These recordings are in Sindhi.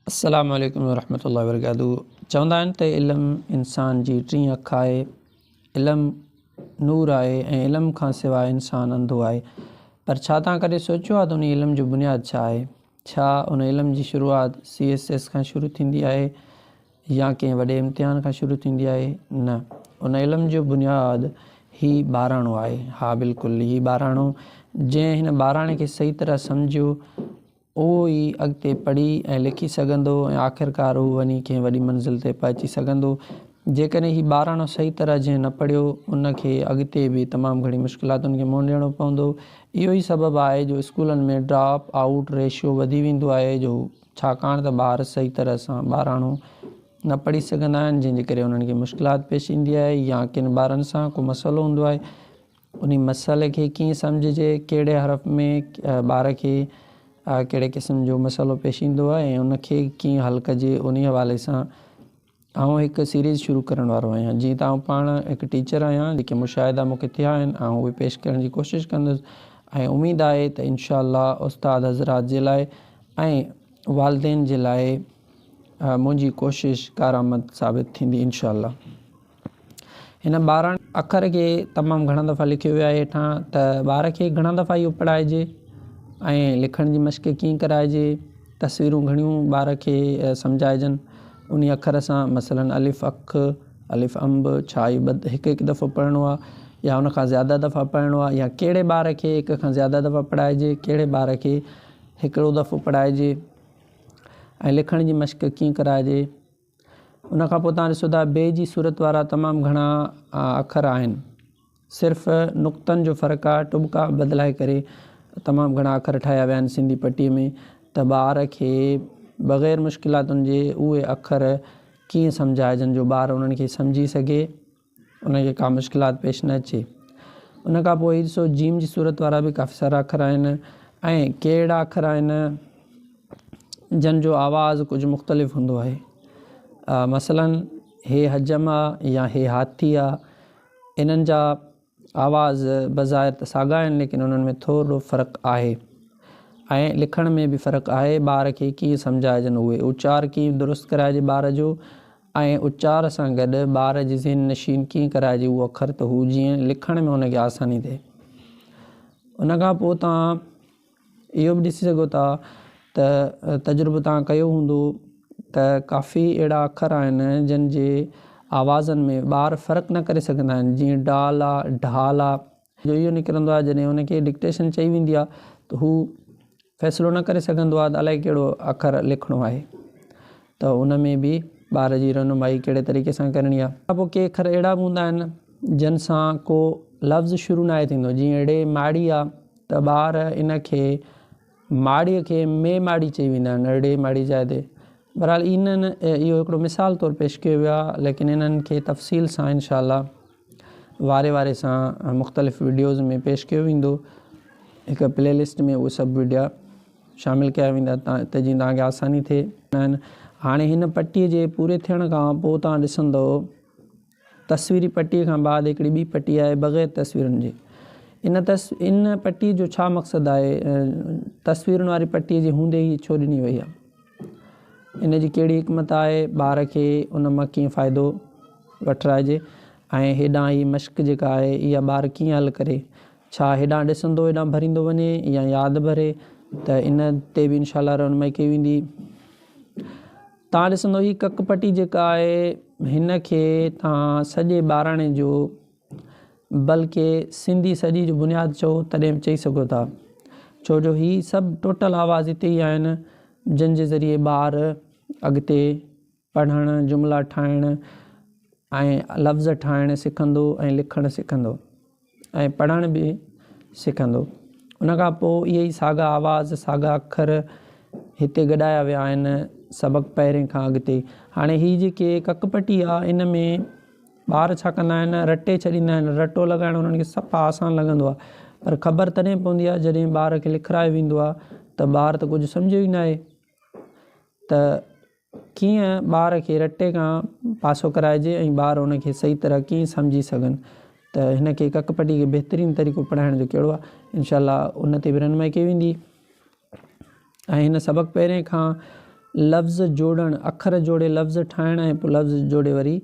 السلام عليڪم ورحمة الله وبرڪاته چوندا آهن ته علم انسان جي ٽين اک آهي علم نور آهي ۽ علم کان سواء انسان انڌو آهي پر ڇا توهان ڪڏهن سوچيو آهي ته ان علم جو بنياد ڇا آهي ڇا ان علم جي شروعات سي ايس ايس کان شروع ٿيندي آهي يا ڪنهن وڏي امتحان کان شروع ٿيندي آهي نه ان علم جو بنياد هي ٻاراڻو آهي ها بلڪل هي ٻاراڻو جنهن هن ٻاراڻي کي صحيح طرح سمجهيو اهو ئي اڳتي پڙهي ۽ لکي سگهندو ۽ آخرڪار هو وڃي ڪنهن وڏي منزل تي پهچي سگهندو. جيڪڏهن هي ٻاراڻو صحيح طرح جنهن نه پڙهيو، ان کي اڳتي به تمام گهڻي مشڪلاتن کي منهن ڏيڻو پوندو. اهو ئي سبب آهي جو اسڪولن ۾ ڊراپ آئوٽ ريشيو وڌي ويندو آهي جو ڇاڪاڻ ته ٻار صحيح طرح سان ٻاراڻو نه پڙهي سگهندا آهن جنهن جي ڪري انهن کي مشڪلات پيش ايندي آهي يا ڪن ٻارن سان ڪو مسئلو هوندو آهي انهي مسئلي کي ڪيئن سمجهجي، ڪهڙي حرف ۾ ٻار کي ڪهڙي قسم جو مسئلو پيش ايندو آهي ۽ ان کي ڪيئن حل ڪجي انهي حوالي سان آئون هڪ سيريز شروع ڪرڻ وارو آهيان جيئن ته آئون پاڻ هڪ ٽيچر آهيان جيڪي مشاهدا مون کي ٿيا آهن آئون اهي پيش ڪرڻ جي ڪوشش ڪندس ۽ اميد آهي ته انشاء الله استاد حضرات جي لاء ۽ والدين جي لاء منهنجي ڪوشش ڪارآمد ثابت ٿيندي انشاء الله. هن ٻاراڻي اکر کي تمام گهڻا دفعا لکيو ويو آهي هيٺان ته ٻار کي گهڻا دفعا اهو پڙهائجي ۽ لکڻ جي مشق ڪيئن ڪرائجي تصويرون گهڻيون ٻار کي سمجهائجن انهي اکر سان مثلا الف اک الف انب ڇا اهو ٻه هڪ هڪ دفعو پڙهڻو آهي يا ان کان زياده دفعا پڙهڻو آهي يا ڪهڙي ٻار کي هڪ کان زياده دفعا پڙهائجي ڪهڙي ٻار کي هڪڙو دفعو پڙهائجي ۽ لکڻ جي مشق ڪيئن ڪرائجي ان کان پوء توهان ڏسو ٿا بي جي صورت وارا تمام گهڻا اکر آهن. صرف نقطن جو فرق آهي، ٽٻڪا بدلائي ڪري تمام گهڻا اکر ٺاهيا ويا آهن سنڌي پٽي ۾ ته ٻار کي بغير مشڪلاتن جي اهي اکر ڪيئن سمجهائجن جو ٻار انهن کي سمجهي سگهي. ان کي ڪا مشڪلات پيش نه اچي. ان کان پوء هي ڏسو جيم جي صورت وارا به ڪافي سارا اکر آهن ۽ ڪي اهڙا اکر آهن جن جو آواز ڪجهه مختلف هوندو آهي. مثلاً هي حجم آ يا هي هاٿي آ انهن جا آواز بظاهر ته ساڳا آهن ليڪن انهن ۾ ٿورڙو فرق آهي ۽ لکڻ ۾ به فرق آهي ٻار کي ڪيئن سمجهائجن اهي اچار ڪيئن درست ڪرائجي ٻار جو ۽ اچار سان گڏ ٻار جي ذهن نشين ڪيئن ڪرائجي اهو اکر ته هو جيئن لکڻ ۾ ان کي آساني ٿئي. ان کان پوء توهان اهو به ڏسي سگهو ٿا ته تجربو توهان ڪيو هوندو ته ڪافي اهڙا اکر آهن جن جي آوازن ۾ ٻار فرق نه ڪري سگهندا آهن جيئن ڊال آ ڍال آ جو اهو نڪرندو آهي جڏهن ان کي ڊڪٽيشن چئي ويندي آهي ته هو فيصلو نه ڪري سگهندو آهي ته الائي ڪهڙو اکر لکڻو آهي ته ان ۾ به ٻار جي رهنمائي ڪهڙي طريقي سان ڪرڻي آهي. پوء ڪي اکر اهڙا به هوندا آهن جن سان ڪو لفظ شروع ناهي ٿيندو جيئن ڙي ماڙي آ ته ٻار ان کي ماڙيء کي مي ماڙي چئي ويندا آهن ڙي ماڙي جاء تي. بهرحال انهن اهو هڪڙو مثال طور پيش ڪيو ويو آهي ليڪن انهن کي تفصيل سان انشاء الله واري واري سان مختلف وڊيوز ۾ پيش ڪيو ويندو هڪ پلي لسٽ ۾ اهي سڀ وڊيا شامل ڪيا ويندا ته جيئن توهان کي آساني ٿئي. هاڻي هن پٽي جي پوري ٿيڻ کان پوء توهان ڏسندو تصويري پٽي کان بعد هڪڙي ٻي پٽي آهي بغير تصويرن جي ان تص ان پٽي جو ڇا مقصد آهي تصويرن واري پٽي جي هوندي هي ڇو ڏني وئي آهي ان جي ڪهڙي حڪمت آهي، ٻار کي ان مان ڪيئن فائدو وٺرائجي ۽ هيڏانهن هي مشق جيڪا آهي اها ٻار ڪيئن حل ڪري، ڇا هيڏانهن ڏسندو هيڏانهن ڀريندو وڃي يا ياد ڀري ته ان تي به انشاء الله رهنمائي ڪئي ويندي. توهان ڏسندو هي ڪڪ پٽي جيڪا آهي هن کي توهان سڄي ٻاراڻي جو بلڪه سنڌي سڄي جو بنياد چئو تڏهن به چئي سگهو ٿا ڇو جو هي سڀ ٽوٽل آواز هتي ئي آهن جن جي ذريعي ٻار اڳتي پڙهڻ جملا ٺاهڻ ۽ لفظ ٺاهڻ سکندو ۽ لکڻ سکندو ۽ پڙهڻ به سکندو ان کان پوء اهي ئي ساڳا آواز ساڳا اکر هتي گڏايا ويا آهن سبق پهرين کان اڳتي هاڻي هي جيڪي ڪڪ پٽي آهي ان ۾ ٻار ڇا ڪندا آهن رٽي ڇڏيندا آهن رٽو لڳائڻ انهن کي صفا آسان لڳندو آهي پر خبر تڏهن پوندي آهي جڏهن ٻار کي لکرايو ويندو آهي ته ٻار ته ڪجهه سمجهيو ئي ناهي ته ڪيئن ٻار کي رٽي کان پاسو ڪرائجي ۽ ٻار ان کي صحيح طرح ڪيئن سمجهي سگهن ته هن کي ڪڪ پٽي کي بهترين طريقو پڙهائڻ جو ڪهڙو آهي انشاء الله ان تي به رهنمائي ڪئي ويندي. ۽ هن سبق پهرين کان لفظ جوڙڻ، اکر جوڙي لفظ ٺاهڻ ۽ پوء لفظ جوڙي وري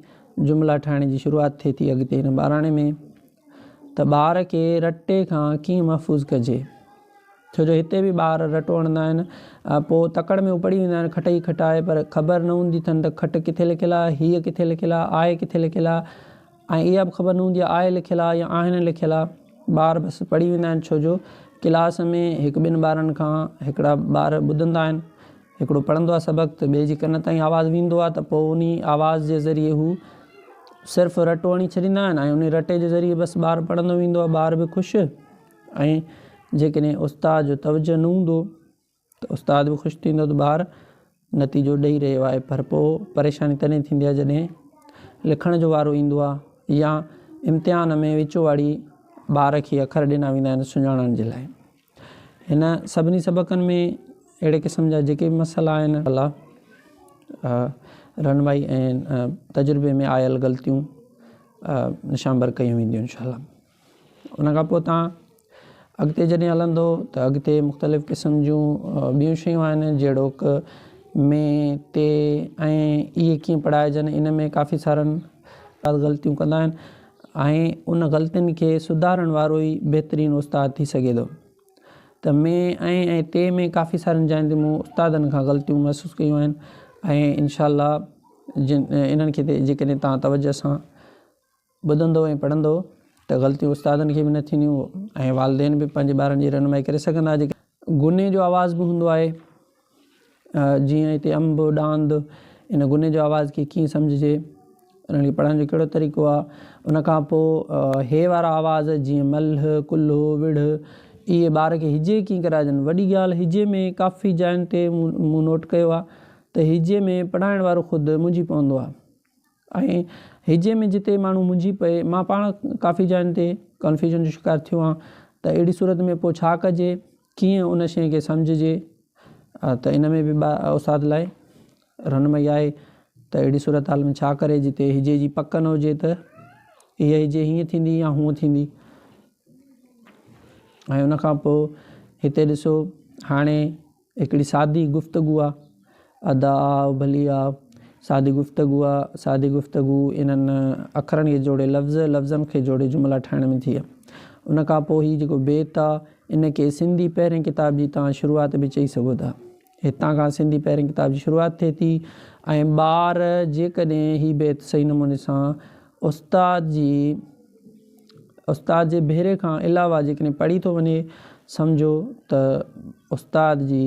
جملا ٺاهڻ جي شروعات ٿئي ٿي اڳتي هن ٻاراڻي ۾ ته ٻار کي رٽي کان ڪيئن محفوظ ڪجي. ڇو جو هتي به ٻار رٽو هڻندا آهن پوء تڪڙ ۾ اپڙي ويندا آهن کٽ ئي کٽ آهي پر خبر نه هوندي اٿن ته کٽ ڪٿي لکيل آهي هيء ڪٿي لکيل آهي آهي ڪٿي لکيل آهي ۽ اها به خبر نه هوندي آهي آء لکيل آهي يا آهن لکيل آهي ٻار بس پڙهي ويندا آهن ڇو جو ڪلاس ۾ هڪ ٻن ٻارن کان هڪڙا ٻار ٻڌندا آهن هڪڙو پڙهندو آهي سبق ته ٻئي جي ڪن تائين آواز ويندو آهي ته پوء انهي آواز جي ذريعي هو صرف رٽو هڻي ڇڏيندا آهن ۽ انهي رٽي جي ذريعي بس ٻار پڙهندو ويندو آهي ٻار به خوش ۽ جيڪڏهن استاد جو توجه نه هوندو ته استاد به خوش ٿيندو ته ٻار نتيجو ڏئي رهيو آهي پر پوء پريشاني تڏهن ٿيندي آهي جڏهن لکڻ جو وارو ايندو آهي يا امتحان ۾ وچوواڙي ٻار کي اکر ڏنا ويندا آهن سڃاڻڻ جي لاء هن سڀني سبقن ۾ اهڙي قسم جا جيڪي به مسئلا آهن الله رهنمائي ۽ تجربي ۾ آيل غلطيون نشانبر ڪيون وينديون انشاء الله ان کان پوء تان اڳتي جڏهن هلندو ته اڳتي مختلف قسم جون ٻيون شيون آهن جهڙوڪ ۾ تي ۽ اهي ڪيئن پڙهائجن ان ۾ ڪافي سارن غلطيون ڪندا آهن ۽ ان غلطين کي سڌارڻ وارو ئي بهترين استاد ٿي سگهي ٿو ته ۾ ۽ ۽ تي ۾ ڪافي سارين جاين تي مون استادن کان غلطيون محسوس ڪيون آهن ۽ انشاء الله جن انهن کي جيڪڏهن توهان توجه سان ٻڌندو ۽ پڙهندو ته غلطيون استادن کي به نه ٿينديون ۽ والدين به پنهنجي ٻارن جي رهنمائي ڪري سگهندا جيڪي گني جو آواز به هوندو آهي جيئن هتي انب، ڏاند، ان گني جو آواز کي ڪيئن سمجهجي، انهن کي پڙهڻ جو ڪهڙو طريقو آهي، ان کان پوء هي وارا آواز جيئن ملهه، ڪلهو، وڙهه، اهي ٻار کي هجي ڪيئن ڪرائجن، وڏي ڳالهه هجي ۾ ڪافي جاين تي مون نوٽ ڪيو آهي ته هجي ۾ پڙهائڻ وارو خود منجهي پوندو آهي ۽ هجي ۾ جتي ماڻهو منجهي پئي، مان پاڻ ڪافي جاين تي ڪنفيوزن جو شڪار ٿيو آهيان ته اهڙي صورت ۾ پوء ڇا ڪجي، ڪيئن ان شيء کي سمجهجي ته ان ۾ به استاد لاء رهنمائي آهي ته اهڙي صورتحال ۾ ڇا ڪري جتي هجي جي پڪ نه هجي ته هيء هجي هيئن ٿيندي يا هونء ٿيندي ۽ ان کان پوء هتي ڏسو هاڻي هڪڙي سادي گفتگو آ ادا آء ڀلي آء سادي گفتگو آ سادي گفتگو انهن اکرن کي جوڙي لفظ لفظن کي جوڙي جملا ٺاهڻ ۾ ٿي ان کان پوء هي جيڪو بيت آ ان کي سنڌي پهرين ڪتاب جي توهان شروعات به چئي سگهو ٿا. هتان کان سنڌي پهرين ڪتاب جي شروعات ٿئي ٿي ۽ ٻار جيڪڏهن هي بيت صحيح نموني سان استاد جي استاد جي ڀيري کان علاوه جيڪڏهن پڙهي ٿو وڃي سمجهو ته استاد جي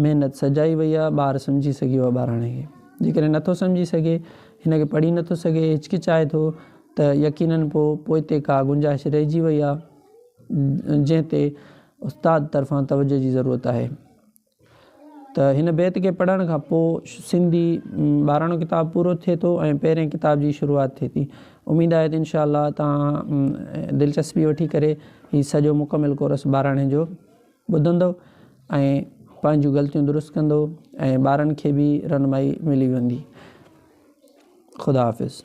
محنت سجائي وئي آهي ٻار سمجهي سگهيو آهي ٻاراڻي کي جيڪڏهن نٿو سمجهي سگهي هن کي پڙهي نٿو سگهي هچڪچائي ٿو ته يقينن پوء پوئتي ڪا گنجائش رهجي وئي آهي جنهن تي استاد طرفان توجه جي ضرورت آهي ته هن بيت کي پڙهڻ کان پوء سنڌي ٻاراڻو ڪتاب پورو ٿئي ٿو ۽ پهرين ڪتاب جي شروعات ٿئي ٿي اميد آهي ته انشاء الله توهان دلچسپي وٺي ڪري هي سڄو مڪمل ڪورس ٻاراڻي جو ٻڌندو ۽ پنهنجون غلطيون درست ڪندو ۽ ٻارن کي به رهنمائي ملي ويندي خدا حافظ.